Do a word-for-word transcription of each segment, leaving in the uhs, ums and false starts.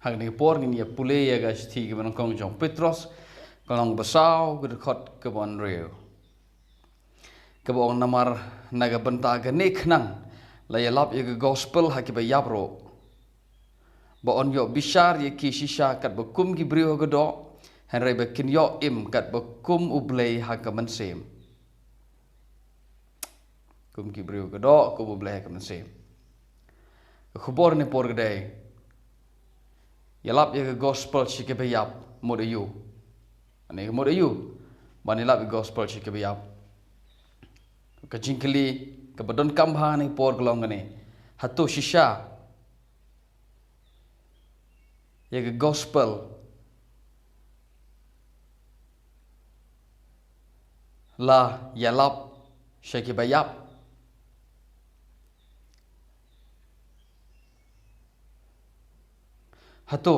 Ha kane ka por ngin ïa pule ïa ka shithi kaba nyngkong jong Petros, ka lynnong ba saw, ka dkhot kaba hynriew. Kaba ong namar na ka bynta kane khnang la ïalap ïa ka gospel ha kiba ïap ruh, ba yn ïoh bishar ïa ki shisha katba kum ki briew ha ka doh, hynrei ba kin ïoh im katba kum U Blei ha ka mynsiem. Kum ki briew ha ka doh, kum U Blei ha ka mynsiem. Ka khubor ne por ka dei, ïalap ïa ka gospel sha kiba ïap, mut aïu? Ane ka mut aïu ban ïalap ïa ka gospel sha kiba ïap? Ka jingkylli kaba donkam ha kane ka por ka long kane: hato shisha ïa ka gospel la ïalap sha kiba ïap? Hato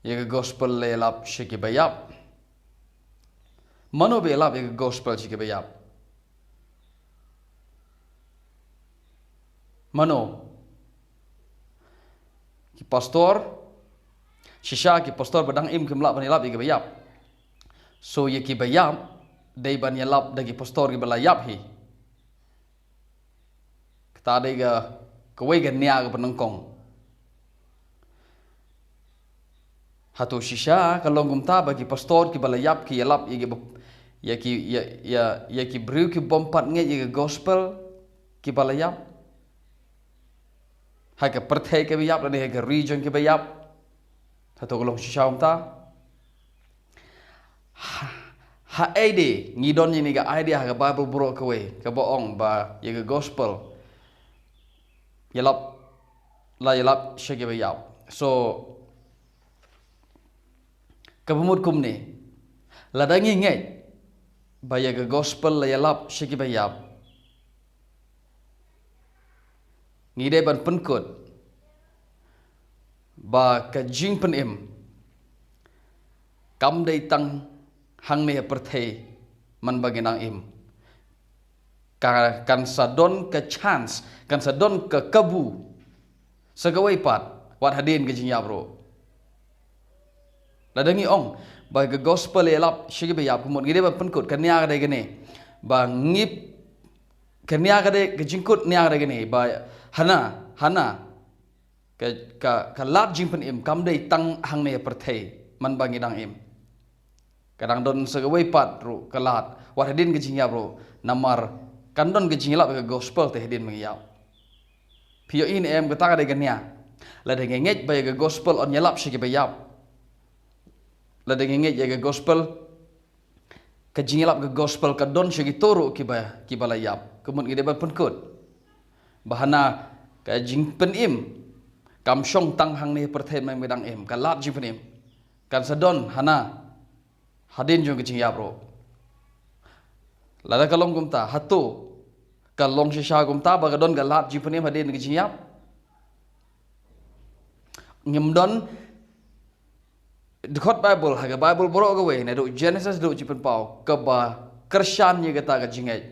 ïa ka gospel la ïalap sha kiba ïap? Mano ba ïalap ïa ka gospel sha kiba ïap? Mano? Ki pastor? Shisha ki pastor ba dang im kim lah ban ïalap ïa kiba ïap. So ïa kiba ïap dei ban ïalap da ki pastor kiba la ïap hi. Kata dei ka, kawei ka nia kaba nyngkong. Hato shisha ka long kumta ba ki pastor kiba la ïap ki ïalap ïa kiba, ïa ki, ïa, ïa, ïa ki briew ki bym pat ngeit ïa ka gospel, kiba la ïap ha ka pyrthei kaba ïap lane ha ka ri jong kiba ïap? Hato ka long shisha kumta? Ha, ha ei de ngi don ïa kane ka idea ha ka Bible baroh kawei kaba ong ba ïa ka gospel ïalap, la ïalap sha kiba ïap. So kaba mut kumne, lada ngi ngeit ba ïa ka gospel la ïalap sha kiba ïap, ngi dei ban pynkut ba ka jingpynim kam dei tang hangne ha pyrthei man ba ngi dang im. Ka, kan sa don ka chance, kan sa don ka kabu sa kawei pat wat hadien ka jingïap ruh. Lada ngi ong ba ka gospel ïalap sha kiba ïap, ka mut ngi dei ban pynkut ka nia ka dei kane, ba ngi, ka nia ka dei, ka jingkut nia ka dei kane, ba hana, hana ka, ka, ka lad jingpynim kam dei tang hangne ha pyrthei man ba ngi dang im. Ka dang don sa kawei pat ruh ka lad wat hadien ka jingïap ruh, namar kan don ka jingïalap ïa ka gospel te hadien ba ngi ïap. Phi ïohi ne em, kata ka dei ka nia. Lada ngi ngeit ba ïa ka gospel yn ïalap sha kiba ïap, lada ngi ngeit ïa ka gospel, ka jingïalap ka gospel ka don sha kito ruh kiba, kiba la ïap, ka mut ngi dei ban pynkut ba hana ka jingpynim kam shong tang hangne ha pyrthei man ba ngi dang im, ka lad jingpynim kan sa don hana hadien jong ka jingïap ruh. Lada ka long kumta, hato ka long shisha kumta ba ka don ka lad jingpynim hadien ka jingïap? Ngim don dkhot Bible ha ka Bible baroh kawei, naduh Genesis haduh Jingpynpaw, kaba kyrshan ïa kata ka jingngeit,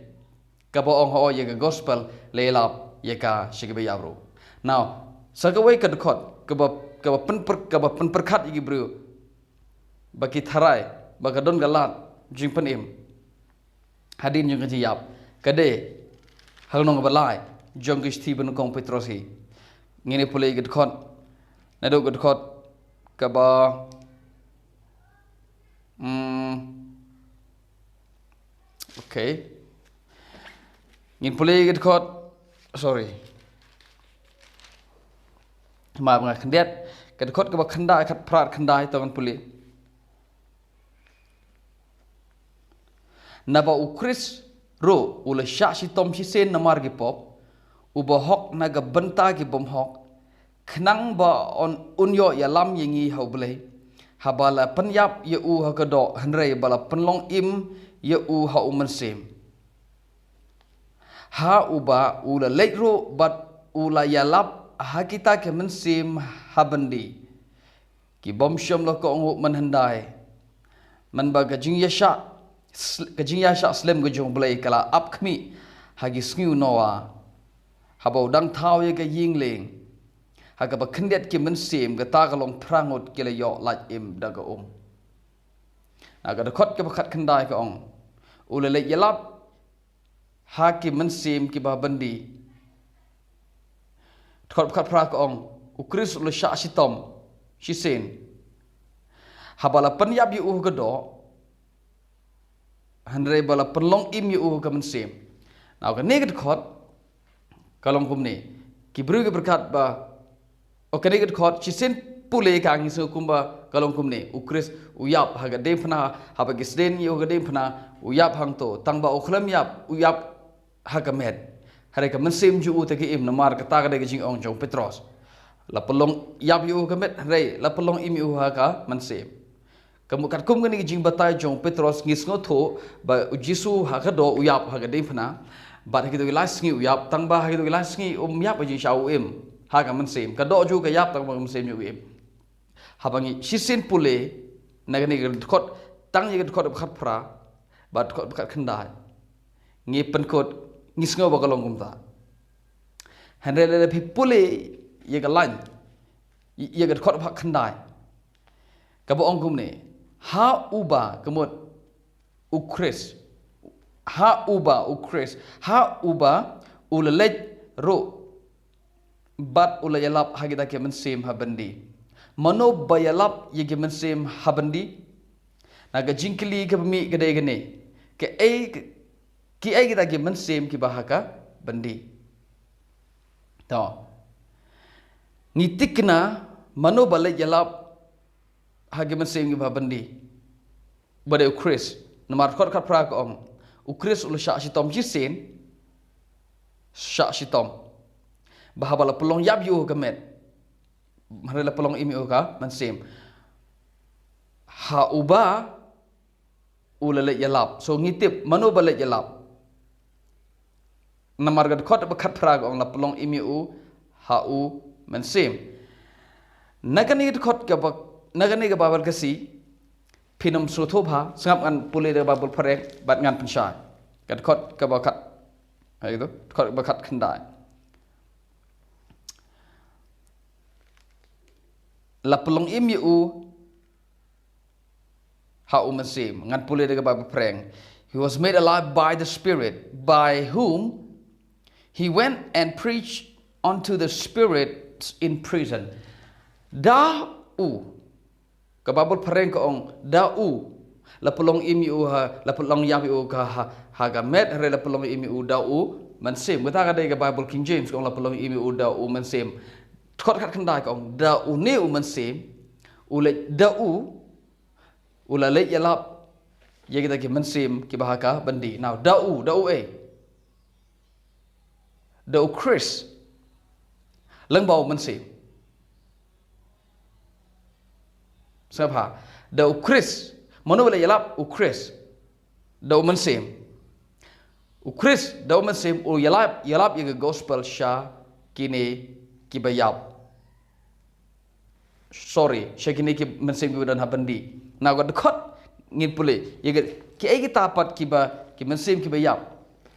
kaba ong hooid ïa ka gospel la ïalap ïa ka sha kiba ïap ruh. Now sa kawei ka dkhot kaba, kaba pynpyr-, kaba pynpyrkhat ïa ki briew ba ki tharai ba ka don ka lad jingpynim hadien jong ka jingïap, ka dei ha lynnong ba lai jong ka shithi ba nyngkong Petros hi. Ngin ïa pule ïa ka dkhot, naduh ka dkhot kaba, hmm, okay. Ngin pule ïa ka dkhot, sorry, map nga khyndiat, ka dkhot kaba khyndai, khatphra khyndai, to ngan pule. Naba U Khrist ruh u la shah shitom shisien namar ki pop, uba hok na ka bynta ki bymhok, khnang ba un, un ïoh ïalam ïa ngi ha U Blei, haba la pynïap ïa u ha ka doh, hynrei ba la pynlong im ïa u ha U Mynsiem. Ha uba u la leit ruh bad u la ïalap ha kita ki mynsiem ha byndi, ki bym shym la kohnguh mynhyndai. Mynba ka jingïashah sl-, ka jingïashah slem ka jong U Blei ka la ap khmih ha ki sngi u Noah, haba u dang thaw ïa ka ïing lieng. Ha kaba khyndiat ki mynsiem, kata ka long phra ngut ki la ïoh lait im da ka um. Na ka dkhot kaba khatkhyndai ka ong, u la leit ïalap ha ki mynsiem kiba byndi. Dkhot khatphra ka ong, u Khrist u la shah shitom shisien. Haba la pynïap ïa u ha ka doh, hynrei ba la pynlong im ïa u ha ka mynsiem. Na kane ka dkhot ka long kumne. Ki briew ki pyrkhat ba, o, kane ka dkhot shisien pule ka ngi sngew kumba ka long kumne. U Khrist u ïap ha ka diengphna, haba ki sdien ïa u ha ka diengphna, u ïap hangto. Tang ba u khlem ïap, u ïap ha ka met. Hynrei ka mynsiem jong u te ka im, namar kata ka dei ka jingong jong u Petros. La pynlong ïap ïa u ha ka met, hynrei la pynlong im ïa u ha ka mynsiem. Ka mut katkum kane ka jingbatai jong u Petros ngi sngewthuh ba u Jisu ha ka doh u ïap ha ka diengphna. Bad ha kito ki lai sngi u ïap, tang ba ha kito ki lai sngi um ïap ha jingshah, u im ha ka mynsiem. Ka doh jong u ka ïap, tang ba ka mynsiem jong u im. Haba ngi shisien pule na kane ka dkhot, tang ïa ka dkhot ba khatphra bad dkhot ba khatkhyndai, ngi pynkut, ngi sngew ba ka long kumta. Hynrei lada phi pule ïa ka lain, ïa ka dkhot ba khatkhyndai, kaba ong kumne, ha uba, ka mut u Khrist, ha uba u Khrist, ha uba u la leit ruh bad u la ïalap ha kita ki mynsiem ha byndi. Mano ba ïalap ïa ki mynsiem ha byndi? Na ka jingkylli kaba mih ka dei kane, kaei, kiei kita ki mynsiem kiba ha ka byndi? To, ngi thikna mano ba leit ïalap ha ki mynsiem kiba ha byndi. Ba dei u Khrist. Namar dkhot khatphra ka ong, u Khrist u la shah shitom shisien. Shah shitom. Ba haba la pynlong ïap ïa u ha ka met, hynrei la pynlong im ïa u ha ka mynsiem. Ha uba u la leit ïalap. So ngi tip mano ba leit ïalap. Namar ka dkhot ba khatphra ka ong la pynlong im ïa u ha u mynsiem. Na kane ka dkhot kaba, na kane ka Baibl Khasi, phin ym sngewthuh bha, sngap ngan pule da ka Baibl phareng bad ngan pynshai. Ka dkhot kaba khat, ha ito, dkhot ba khatkhyndai. La pynlong im ïa u ha u mynsiem. Ngan pule da ka Baibl phareng. He was made alive by the Spirit, by whom he went and preached unto the spirits in prison. Da u. Ka Baibl phareng ka ong, da u. La pynlong im ïa u ha, la pynlong ïap ïa u ka ha, ha ka met, hynrei la pynlong im ïa u da u mynsiem. Kata ka dei ka Baibl King James ka ong la pynlong im ïa u da u mynsiem. Dkhot khatkhyndai ka ong, da une u mynsiem u leit, da u u la leit ïalap ïa kita ki mynsiem kiba ha ka byndi. Now, da u, da u ei? Da u Khrist. Lyngba u mynsiem. Sngap bha. Da u Khrist. Mano ba leit ïalap? U Khrist. Da u mynsiem. U Khrist, da u mynsiem, u ïalap, ïalap ïa ka gospel sha kine kiba ïap. Sorry, sha kine ki mynsiem kiba don ha byndi. Na ka dkhot ngin pule ïa ka, kiei kita pat kiba, ki mynsiem kiba ïap.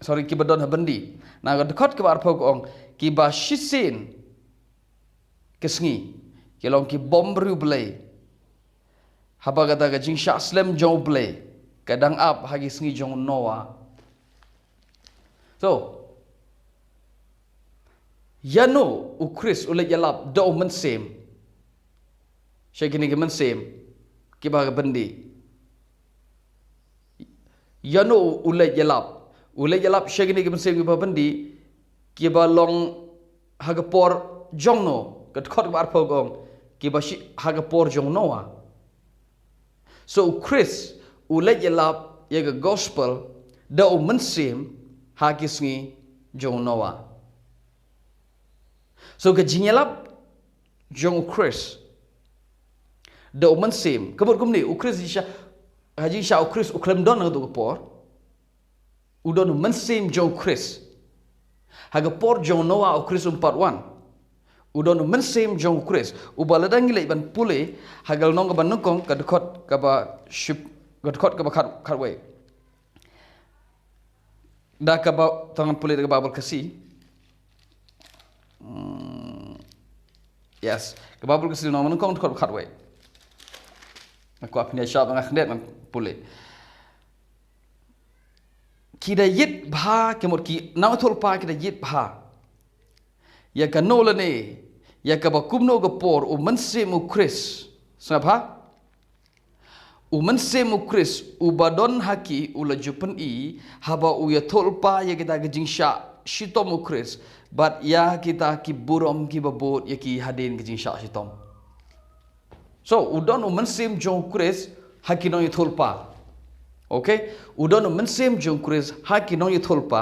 Sorry, kiba don ha byndi. Na ka dkhot kaba arphew ka ong, kiba shisien ka sngi ki long ki bym briew Blei. Haba kata ka jingshah slem jong U Blei ka dang ap ha ki sngi jong u Noah. So, ïano u Khrist u leit ïalap? Da u mynsiem. Sha kine ki mynsiem kiba ha ka byndi. Ïano u leit ïalap? U leit ïalap sha kine ki mynsiem kiba ha ka byndi, kiba long ha ka por jong no, ka dkhot kaba arphew ka ong, kiba shi ha ka por jong Noah. So u Khrist u leit ïalap ïa ka gospel da u mynsiem ha ki sngi jong u Noah. So ka jingïalap jong u Khrist da u mynsiem, ka mut kumne, u Khrist jingshah, ha jingshah u Khrist u khlem don ha kato ka por. U don u mynsiem jong u Khrist. Ha ka por jong u Noah u Khrist um pat wan. U don u mynsiem jong u Khrist. Uba lada ngi leit ban pule ha ka lynnong kaba nyngkong, ka dkhot kaba ship, ka dkhot kaba khat, khatwei. Da kaba, tang ngan pule da ka Baibl Khasi. Hmm. Yes. Ka Baibl ka Sir Nongma Nyngkong dkhot khatwei. Nga kwah phin ïa shah ba nga khyndiat ban pule. Ki da ïit bha, ki mut ki nongïathuhlypa ki da ïit bha ïa kano lane ïa kaba kumno ka por u Mynsiem u Khrist. Sngap bha. U Mynsiem u Khrist uba don ha ki u la ju pyni haba u ïathuhlypa ïa kita ki jingshah shitom u Khrist bad ïa kita ki burom kiba bud ïa ki hadien ki jingshah shitom. So, u don u Mynsiem jong u Khrist ha ki nongïathuhlypa. Okay? U don u Mynsiem jong u Khrist ha ki nongïathuhlypa.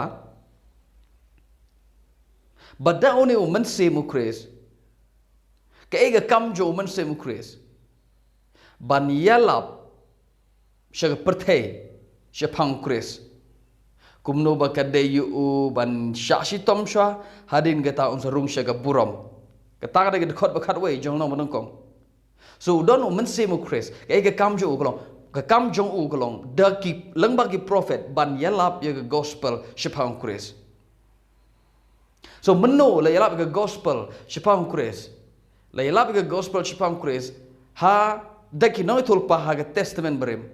Bad da une u Mynsiem u Khrist, kaei ka kam jong u Mynsiem u Khrist? Ban ïalap sha ka pyrthei shaphang u Khrist. Kumno ba ka dei ïa u ban shah shitom shuwa, hadien kata un sa rung sha ka burom. Kata ka dei ka dkhot ba khatwei jong u Nongma Nyngkong. So, u don u Mynsiem u Khrist, kaei ka kam jong u ka long? Ka kam jong u ka long da ki, lyngba ki prophet ban ïalap ïa ka gospel shaphang u Khrist. So, mynno la ïalap ïa ka gospel shaphang u Khrist? La ïalap ïa ka gospel shaphang u Khrist ha, da ki nongïathuhlypa ha ka Testament Barim.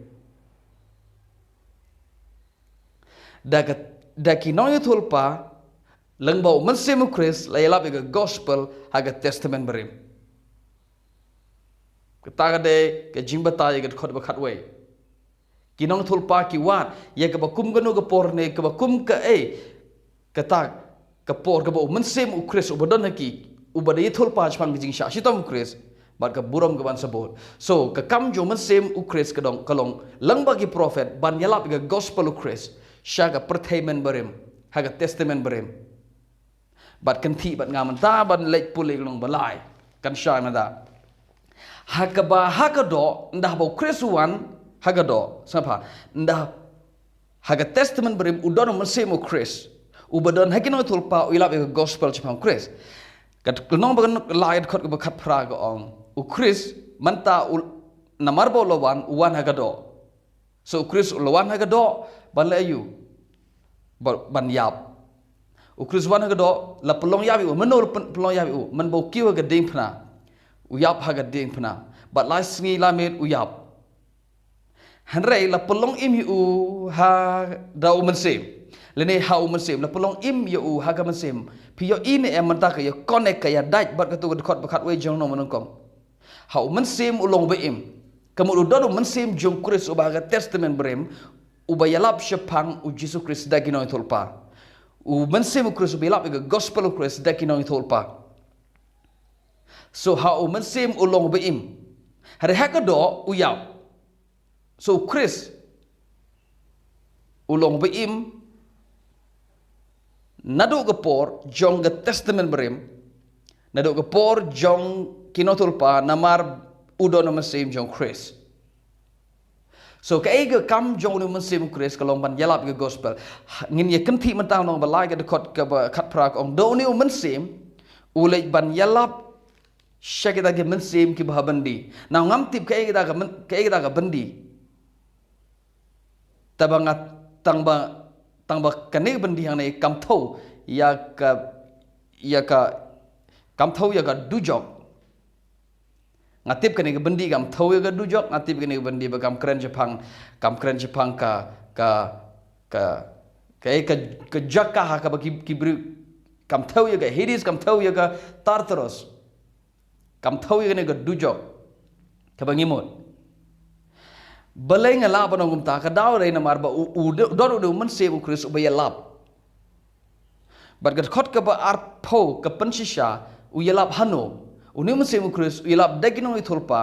Da ka, da ki nongïathuhlypa lyngba u Mynsiem u Khrist la ïalap ïa ka gospel ha ka Testament Barim. Kata ka dei ka jingbatai ïa ka dkhot ba khatwei. Ki nongïathuhlypa ki wad ïa kaba kum kano ka por ne kaba kum kaei kata ka por kaba u Mynsiem u Khrist uba don ha ki, uba da ïathuhlypa shaphang ka jingshah shitom u Khrist bad ka burom kaban sa bud. So, ka kam jong u Mynsiem u Khrist ka dong, ka long lyngba ki prophet ban ïalap ïa ka gospel u Khrist sha ka pyrthei mynbarim, ha ka Testament Barim. Bad kynthih bad nga mynta ban leit pule lynnong ba lai. Kan shai mynta. Ha kaba ha ka doh, ynda haba u Khrist u wan ha ka doh. Sngap bha. Ynda ha ka Testament Barim u don u Mynsiem u Khrist. Uba don ha ki nongïathuhlypa u ïalap ïa ka gospel shaphang u Khrist. Ka lynnong ba lai, dkhot kaba khatphra ka ong, u Khrist mynta u, namar ba u la wan, u wan ha ka doh. So u Khrist u la wan ha ka doh ban leh aïu? Ba, ban ïap. U Khrist wan ha ka doh, la pynlong ïap ïa u, mynno la pyn-, pynlong ïap ïa u? Mynba u kiew ha ka diengphna. U ïap ha ka diengphna. Bad lai sngi lai miet u ïap. Hynrei la pynlong im ïa u ha, da u Mynsiem. Lane ha u Mynsiem, la pynlong im ïa u ha ka Mynsiem. Phi ïohi ne em mynta ka ïa connect, ka ïa dait bad kato ka dkhot ba khatwei jong u Nongma Nyngkong. Ha u Mynsiem u long ba im. Ka mut u don u Mynsiem jong u Khrist uba ha ka Testament Barim, uba ïalap shaphang u Jisu Khrist da ki nongïathuhlypa. U Mynsiem u Khrist uba ïalap ïa ka gospel u Khrist da ki nongïathuhlypa. So ha u Mynsiem u long ba im. Hynrei ha ka doh u ïap. So u Khrist u long ba im naduh ka por jong ka Testament Barim, naduh ka por jong ki nongïathuhlypa, namar u don u Mynsiem jong u Khrist. So kaei ka kam jong une u Mynsiem u Khrist? Ka long ban ïalap ïa ka gospel. Ha, ngin ïa kynthih mynta lynnong ba lai, ka dkhot kaba khatphra ka ong, da une u Mynsiem u leit ban ïalap sha kita ki mynsiem kiba ha byndi. Now ngam tip kaei kata ka myn-, kaei kata ka byndi. Tangba nga, tangba, tangba kane ka byndi hangne kam thew ïa ka, ïa ka, kam thew ïa ka dujok. Nga tip kane ka byndi kam thew ïa ka dujok, nga tip kane ka byndi ba kam kren shaphang, kam kren shaphang ka, ka, ka, ka, ka, ka jaka ha kaba ki, ki briew, kam thew ïa ka Hades, kam thew ïa ka Tartarus. Kam thew ïa kane ka dujok kaba ngi mut. Balei nga lah ban ong kumta? Ka daw dei namar ba u, u, u don u Mynsiem u Khrist uba ïalap. Bad ka dkhot kaba arphew ka pynshisha, u ïalap hano? Une u Mynsiem u Khrist u ïalap da ki nongïathuhlypa,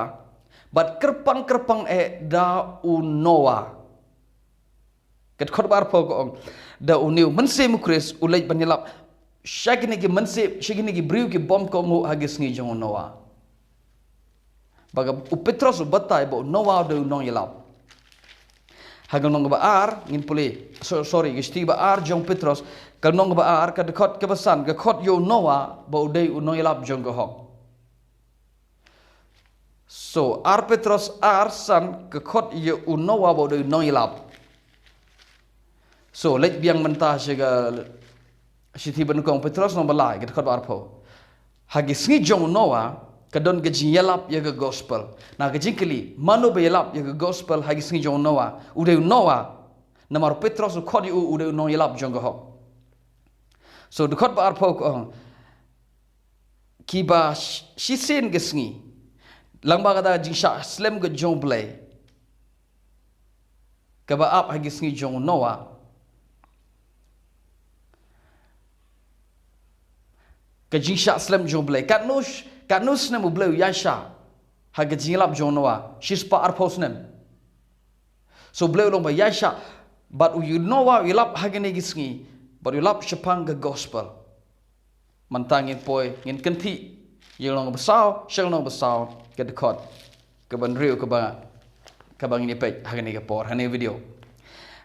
bad kyrpang kyrpang eh da u Noah. Ka dkhot ba arphew ka ong, da une u Mynsiem u Khrist u leit ban ïalap sha kine ki mynsiem, sha kine ki briew ki bym kohnguh ha ki sngi jong u Noah. Ba ka, u Petros u batai ba u Noah u dei u nongïalap. Ha ka lynnong kaba ar, ngin pule, so-, sorry, ka shithi ba ar jong u Petros, ka lynnong kaba ar, ka dkhot kaba san, ka khot ïa u Noah ba u dei u nongïalap jong ka hok. So, ar Petros ar san, ka khot ïa u Noah ba u dei u nongïalap. So, leit biang mynta sha ka shithi ba nyngkong Petros lynnong ba lai, ka dkhot ba arphew. Ha ki sngi jong u Noah, ka don ka jingïalap ïa ka gospel. Na ka jingkylli, mano ba ïalap ïa ka gospel ha ki sngi jong u Noah? U dei u Noah. Namar u Petros u khot ïa u, u dei u nongïalap jong ka hok. So, dkhot ba arphew ka ong, kiba sh-, shisien ka sngi, lyngba kata ka jingshah slem ka jong u Blei, kaba ap ha ki sngi jong u Noah. Ka jingshah slem jong u Blei. Katno sh-, katno snem u Blei u ïaishah ha ka jingïalap jong u Noah? Shispah arphew snem. So u Blei u long ba ïaishah, bad u Noah u ïalap ha kine ki sngi, bad u ïalap shaphang ka gospel. Mynta ngin poi, ngin kynthih ïa ka lynnong ba saw sha ka lynnong ba saw, ka dkhot kaba hynriew kaba, kaba ngin ïa peit ha kane ka por, ha kane ka video.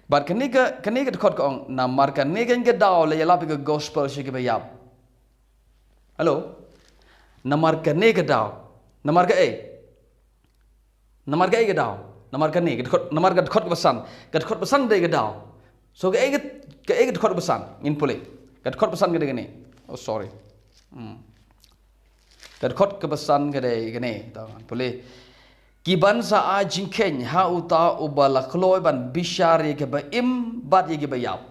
Bad kane ka, kane ka dkhot ka ong, namar kane keiñ ka daw la ïalap ïa ka gospel sha kiba ïap. Hello? Namar kane ka daw. Namar kaei? Namar kaei ka daw? Namar kane, ka dkhot, namar ka dkhot kaba san. Ka dkhot ba san dei ka daw. So kaei ka, kaei ka dkhot ba san? Ngin pule. Ka dkhot ba san ka dei kane. Oh, sorry. Hmm. Ka dkhot kaba san ka dei kane. To, ngin pule. Kiban sa ai jingkheiñ ha uta uba la kloi ban bishar ïa kiba im bad ïa kiba ïap.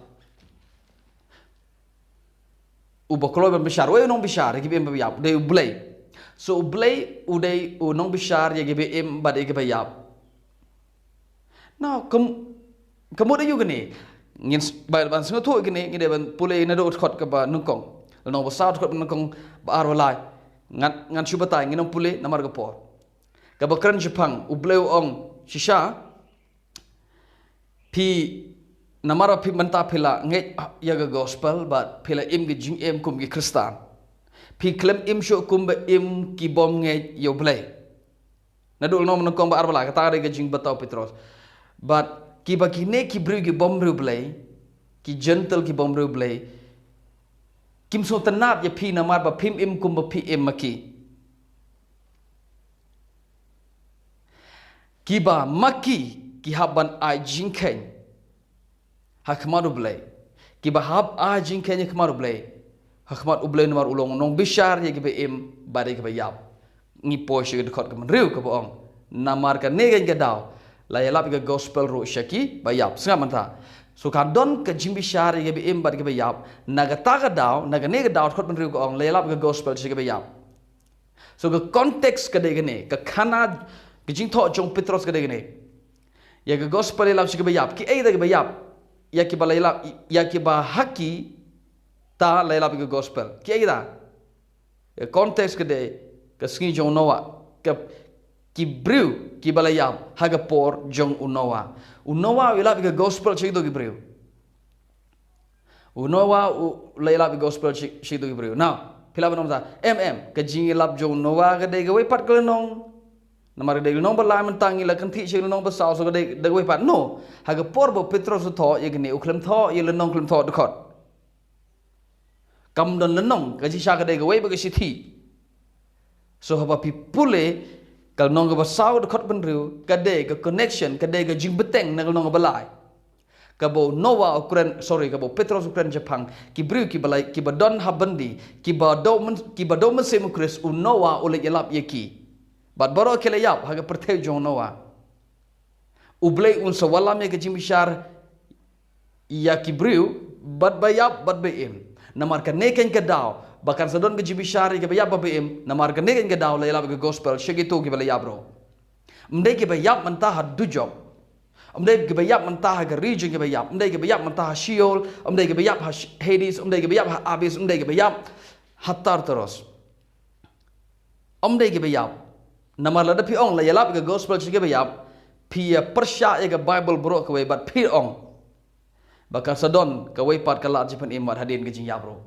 Uba kloi ban bishar, uei u nongbishar ïa kiba im bad ba ïap? U dei u Blei. So u Blei u dei u nongbishar ïa kiba im bad ïa kiba ïap. Now, kam, ka mut aïu kane? Ngin s-, ba, ban sngewthuh kane, ngi dei ban pule naduh u dkhot kaba nyngkong. Lynnong ba saw, dkhot ba nyngkong, ba ar, ba lai. Ngan, ngan shu batai, ngin ym pule namar ka por. Kaba kren shaphang, u Blei u ong, shisha, phi, namar ba phi mynta phi la ngeit ïa ka gospel, bad phi la im ka jingim kum ki Khristan. Phi khlem im shuh kumba im ki bym ngeit ïa u Blei. Naduh lynnong ba nyngkong, ba ar, ba lai, kata ka dei ka jingbatai u Petros. Bad kiba kine ki briew ki bym briew Blei, ki Jentil ki bym briew Blei, kim sngewtynnad ïa phi namar ba phim im kumba phi im ma ki. Kiba ma ki ki hap ban ai jingkheiñ ha khmat u Blei. Kiba hap ai jingkheiñ ha khmat u Blei. Ha khmat u Blei namar u long u nongbishar ïa kiba im bad ïa kiba ïap. Ngi poi sha ka dkhot kaba hynriew kaba ong, namar kane keiñ ka daw la ïalap ïa ka gospel ruh sha kiba ïap. Sngap mynta. So ka don ka jingbishar ïa kiba im bad kiba ïap. Na kata ka daw, na kane ka daw, dkhot ba hynriew ka ong, la ïalap ïa ka gospel sha kiba ïap. So ka context ka dei kane, ka khana, ka jingthoh jong u Petros ka dei kane. Ïa ka gospel ïalap sha kiba ïap. Kiei kita kiba ïap? Ïa kiba la ïalap, ïa kiba ha kita la ïalap ïa ka gospel. Kiei kita? Ka context ka dei ka sngi jong u Noah. Ka, ki briew kiba la ïap ha ka por jong u Noah. U Noah u ïalap ïa ka gospel sha kito ki briew. U Noah u la ïalap ïa ka gospel sha, sha kito ki briew. Now, phi lah ban ong mynta, em, em, ka jingïalap jong u Noah ka dei kawei pat ka lynnong. Namar ka dei ka lynnong ba lai, mynta ngi la kynthih sha ka lynnong ba saw, so ka dei, dei kawei pat. No, ha ka por ba u Petros u thoh ïa kane, u khlem thoh ïa lynnong, khlem thoh dkhot. Kam don lynnong, ka jingshisha ka dei kawei bad ka shithi. So haba phi pule ka lynnong kaba saw, dkhot ba hynriew, ka dei ka connection, ka dei ka jingbteng na ka lynnong kaba lai. Kaba u Noah u kren, sorry, kaba u Petros u kren shaphang ki briew kiba la, kiba don ha byndi, kiba don myn-, kiba don mynsiem u Khrist, u Noah u la ïalap ïa ki. Bad baroh ki la ïap ha ka pyrthei jong u Noah. U Blei un sa wallam ïa ka jingbishar ïa ki briew, bad ba ïap bad ba im. Namar kane keiñ ka daw, ba kan sa don ka jingbishar ïa kiba ïap bad ba im, namar kane keiñ ka daw la ïalap ïa ka gospel sha kito kiba la ïap ruh. Ym dei kiba ïap mynta ha dujok. Ym dei kiba ïap mynta ha ka ri jong kiba ïap. Ym dei kiba ïap mynta ha Sheol. Ym dei kiba ïap ha Sh-, Hades. Ym dei kiba ïap ha Abyss. Ym dei kiba ïap ha Tartarus. Ym dei kiba ïap. Namar lada phi ong la ïalap ïa ka gospel sha kiba ïap, phi ïa pyrshah ïa ka Baibl baroh kawei bad phi ong ba kan sa don kawei pat ka lad jingpynim wat hadien ka jingïap ruh.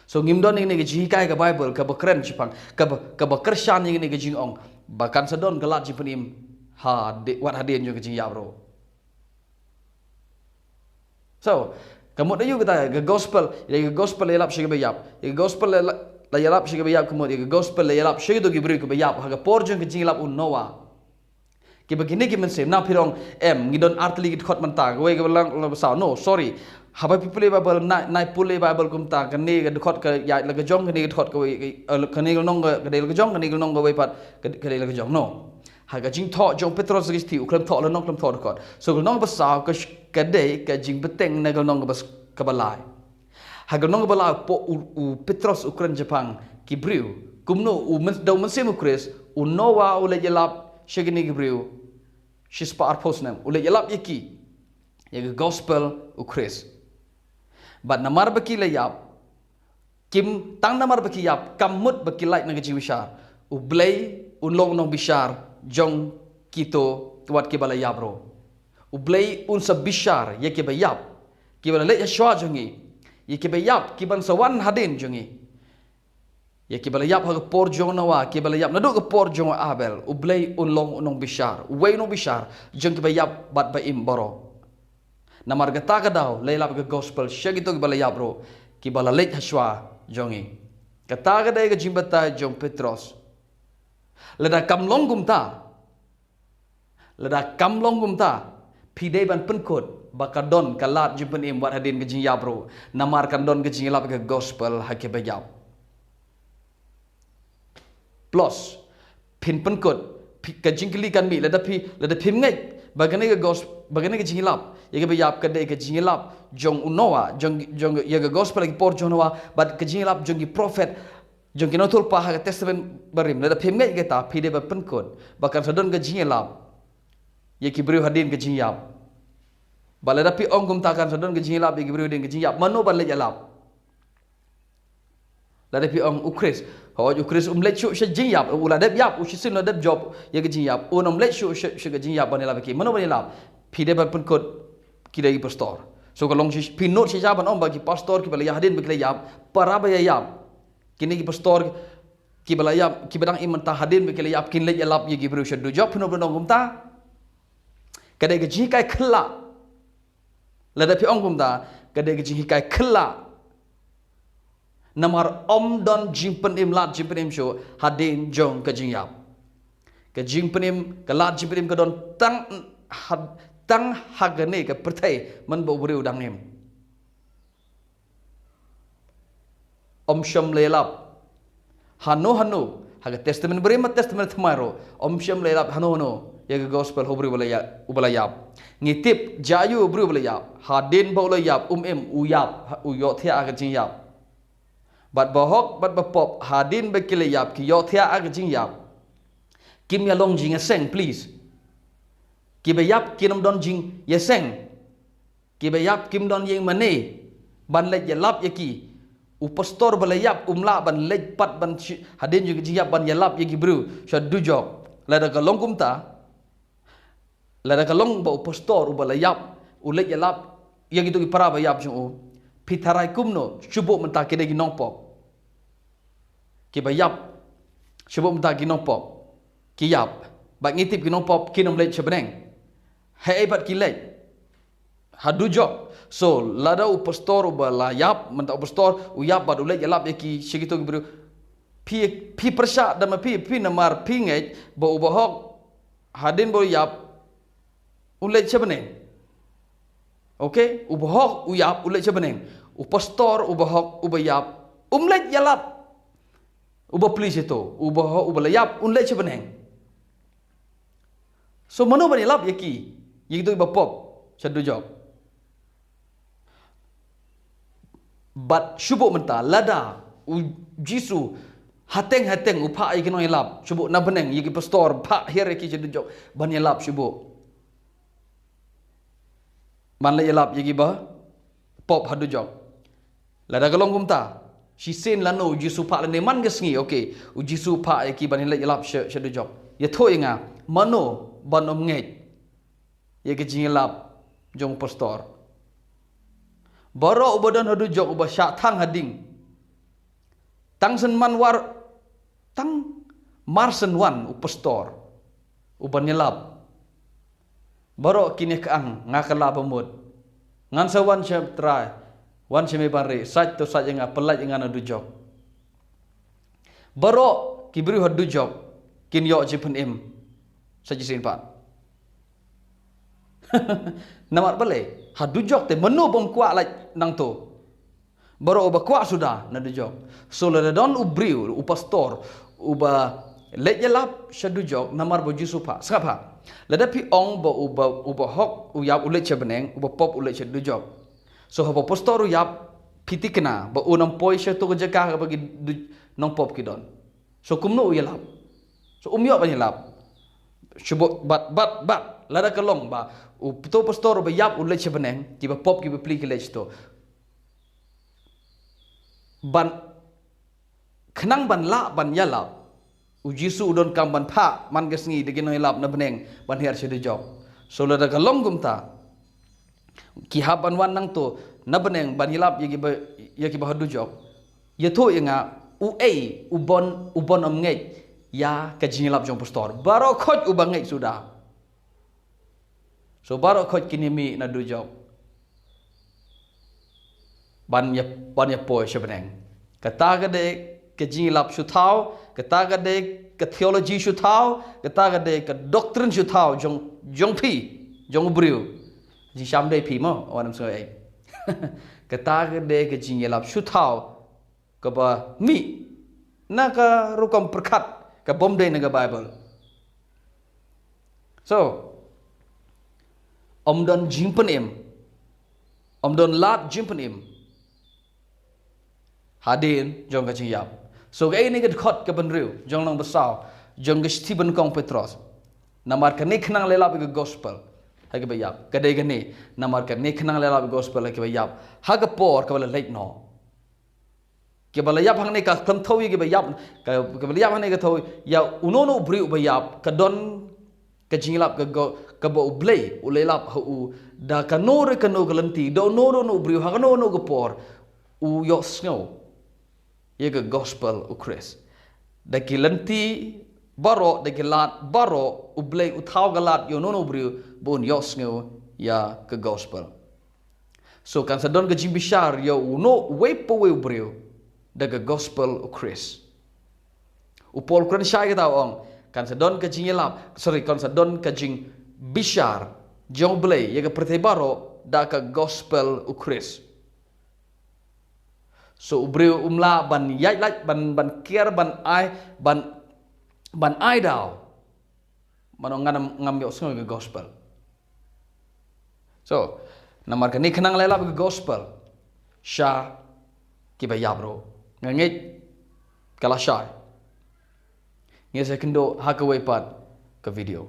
So ngim don ïa kane ka jinghikai ka Baibl kaba kren shaphang, kaba, kaba kyrshan ïa kane ka jingong ba kan sa don ka lad jingpynim ha de-, wat hadien jong ka jingïap ruh. So, ka mut aïu kata, ka gospel, ïa ka gospel la ïalap sha kiba ïap. Ïa ka gospel la, la ïalap sha kiba ïap, ka mut ïa ka gospel la ïalap sha kito ki briew kiba ïap ha ka por jong ka jingïalap u Noah. Kiba kine ki mynsiem, na phi ong, em, ngi don artylli ki dkhot mynta, kawei kaba lang, lang ba saw. No, sorry. Haba phi pule Bible, nai, nai pule Bible kumta, kane ka dkhot ka ïaid la ka jong, kane ka dkhot ka wei, eh, kane ka lynnong ka, ka dei la ka jong, kane ka lynnong ka wei pat, ka, ka dei la ka jong. No. Ha ka jingthoh jong u Petros ka shithi, u khlem thoh lynnong, khlem thoh dkhot. So ka lynnong ba saw ka sh-, ka dei ka jingbteng na ka lynnong kaba s-, kaba lai. Ha ka lynnong kaba lai u po-, u, u Petros u kren shaphang ki briew. Kumno u myn-, da u Mynsiem u Khrist, u Noah u leit ïalap sha kine ki briew shispah arphew snem. U leit ïalap ïa ki ïa ka gospel u Khrist. Bad namar ba ki la ïap, kim, tang namar ba ki ïap, kam mut ba ki lait na ka jingbishar. U Blei un long u nongbishar jong kito wat kiba la ïap ruh. U Blei un sa bishar ïa kiba ïap, kiba la leit ha shuwa jong ngi, ïa kiba ïap, kiban sa wan hadien jong ngi. Ïa kiba la ïap ha ka por jong u Noah, kiba la ïap naduh ka por jong u Abel, u Blei un long u nongbishar, uwei u nongbishar jong kiba ïap bad ba im baroh. Namar kata ka daw la ïalap ka gospel sha kito kiba la ïap ruh, kiba la leit ha shuwa jong ngi. Kata ka dei ka jingbatai jong u Petros. Lada kam long kumta, lada kam long kumta, phi dei ban pynkut ba ka don ka lad jingpynim wat hadien ka jingïap ruh, namar kan don ka jingïalap ka gospel ha kiba ïap. Plus, phin pynkut, phi, ka jingkylli kan mih, lada phi, lada phim ngeit ba kane ka gos-, ba kane ka jingïalap ïa kiba ïap ka dei ka jingïalap jong u Noah, jong, jong, ïa ka gospel ha ki por jong u Noah, bad ka jingïalap jong ki prophet, jong ki nongïathuhlypa ha ka Testament Barim. Lada phim ngeit kata, phi dei ban pynkut ba kan sa don ka jingïalap ïa ki briew hadien ka jingïap. Bad lada phi ong kumta, kan sa don ka jingïalap ïa ki briew hadien ka jingïap, mano ban leit ïalap? Lada phi ong u Khrist, hooid, u Khrist um leit shuh sha jingïap, u la dep ïap, u shisien la dep jop ïa ka jingïap, un ym leit shuh sha, sha ka jingïap ban ïalap ïa ki, mano ban ïalap? Phi dei ban pynkut ki dei ki pastor. So ka long shi, phi nud shisha ban ong ba ki pastor kiba la ïap hadien ba ki la ïap, para ba ïa ïap. Kine ki pastor kiba la ïap, kiba dang im mynta, hadien ba ki la ïap kin leit ïalap ïa ki briew sha dujok, phi nud ban ong kumta? Ka dei ka jinghikai khyllah. Lada phi ong kumta, ka dei ka jinghikai khyllah. Namar ym don jingpynim, lad jingpynim shuh hadien jong ka jingïap. Ka jingpynim, ka lad jingpynim ka don tang ha, tang ha kane ka pyrthei mynba u briew u dang im. Ym shym la ïalap hano hano, ha ka Testament Barim, Testament Thymmai ruh, ym shym la ïalap hano hano ïa ka gospel ha u briew uba la ïa-, uba la ïap. Ngi tip, jia aïu u briew uba la ïap? Hadien ba u la ïap, um im, u ïap, ha, u ïohthiah ha ka jingïap. Bad bahok bad bapop, hadien ba ki la ïap, ki ïohthiah ha ka jingïap. Kim ïa long jingïaseng, please. Kiba ïap kin ym don jingïaseng. Kiba ïap kim don ïing mane ban leit ïalap ïa ki. U pastor ba la ïap um lah ban leit pat ban shi-, hadien jong ka jingïap ban ïalap ïa ki briew sha dujok. Lada ka long kumta, lada ka long ba u pastor uba la ïap u leit ïalap ïa kito ki para ba ïap jong u, phi tharai kumno shu buh mynta ki dei ki nongpop? Kiba ïap, shu buh mynta ki nongpop ki ïap. Bad ngi tip ki nongpop kin ym leit sha bneng. Haei pat ki leit? Ha dujok. So lada u pastor uba la ïap, mynta u pastor u ïap bad u leit ïalap ïa ki sha kito ki briew, phi, phi pyrshah da ma phi, phi namar phi ngeit ba u bahok hadien ba u ïap u leit sha bneng. Okay, u bahok u ïap u leit sha bneng. U pastor u bahok uba ïap um leit ïalap. Uba pli sha to, u bahok uba la ïap un leit sha bneng. So mano ban ïalap ïa ki, ïa kito kiba pop sha dujok? Bad shu buh mynta, lada u Jisu hateng hateng u phah ïa ki nongïalap, shu buh na bneng, ïa ki pastor, phah hiar ïa ki sha dujok ban ïalap, shu buh ban leit ïalap ïa kiba pop ha dujok. Lada ka long kumta, shisien lano u Jisu phah lane man ka sngi, okay, u Jisu phah ïa ki ban leit ïalap sha, sha dujok. Ïathuh ïa nga, mano ban ym ngeit ïa ka jingïalap jong u pastor? Baroh uba don ha dujok, uba shah thang ha ding, tang shen man war, tang mar shen wan u pastor u ban ïalap. Baroh kin ïa ka-ang, nga kylla ba mut. Ngan sa wan sha Trai, wan sha me ban rieh, sait to sait ïa nga, pyllait ïa nga na dujok. Baroh ki briew ha dujok kin ïoh jingpynim sa shisien pat. Namar balei? Ha dujok te mano bym kwah lait nangto. Baroh uba kwah suda na dujok. So lada don u briew, u pastor, uba leit ïalap sha dujok, namar ba u Jisu phah. Sngap ha. Lada phi ong ba uba, uba hok u ïap u leit sha bneng, uba pop u leit sha dujok. So haba pastor u ïap, phi thikna ba un ym poi sha to ka jaka kaba ki du-, nongpop ki don. So kumno u ïalap? So um ïoh ban ïalap. Shu bad, bad, bad. Lada ka long ba uto pastor uba ïap u leit sha bneng, kiba pop kiba pli ki leit sha to. Ban, khnang ban lah ban ïalap, u Jisu u donkam ban phah man ka sngi da ki nongïalap na bneng ban hiar sha dujok. So lada ka long kumta, ki hap ban wan nangto na bneng ban ïalap ïa kiba, ïa kiba ha dujok. Ïathuh ïa nga, uei u bon, u bon ym ngeit ïa ka jingïalap jong pastor? Baroh khoit uba ngeit suda. So baroh khoit kine mih na dujok ban ïa, ban ïa poi sha bneng. Kata ka dei ka jingïalap shu thaw, kata ka dei ka theology shu thaw, kata ka dei ka doctrine shu thaw jong, jong phi, jong u briew. Jingsham dei phi mo, wan ym sngew ei. Kata ka dei ka jingïalap shu thaw kaba mih na ka rukom pyrkhat kaba ym dei na ka Bible. So, ym don jingpynim, ym don lad jingpynim hadien jong ka jingïap. So kaei ne ka dkhot ka bynriew jong long ba saw jong ka shithi ba nyngkong Petros? Namar kane khnang la ïalap ïa ka gospel ha kiba ïap. Ka dei kane, namar kane khnang la ïalap ïa ka gospel ha kiba ïap ha ka por kaba la leit noh. Kiba la ïap hangne ka khlem thew ïa kiba ïap, ka, kiba la ïap hangne ka thew ïa uno uno u briew uba ïap, ka don ka jingïalap ka go, kaba U Blei u la ïalap ha u da kano re kano ka lynti, da uno uno u briew ha kano kano ka por u ïohsngew ïa ka gospel U Khrist. Da ki lynti baroh, da ki lad baroh, U Blei u thaw ka lad ïa uno uno u briew ba un ïohsngew ïa ka gospel. So kan sa don ka jingbishar ïa uno uwei pa uwei u briew da ka gospel U Khrist. U Paul u kren shai kata, u ong kan sa don ka jingïalap, sorry, kan sa don ka jingbishar jong U Blei ïa ka pyrthei baroh da ka gospel U Khrist. So u briew um lah ban ïaid lait, ban, ban kiar, ban ai, ban, ban ai daw. Mano ngan ym, ngam ïohsngew ïa ka gospel. So namar kane khnang la ïalap ïa ka gospel sha kiba ïap ruh. Nga ngeit ka la shai. Ngin sa ïakynduh ha kawei pat ka video.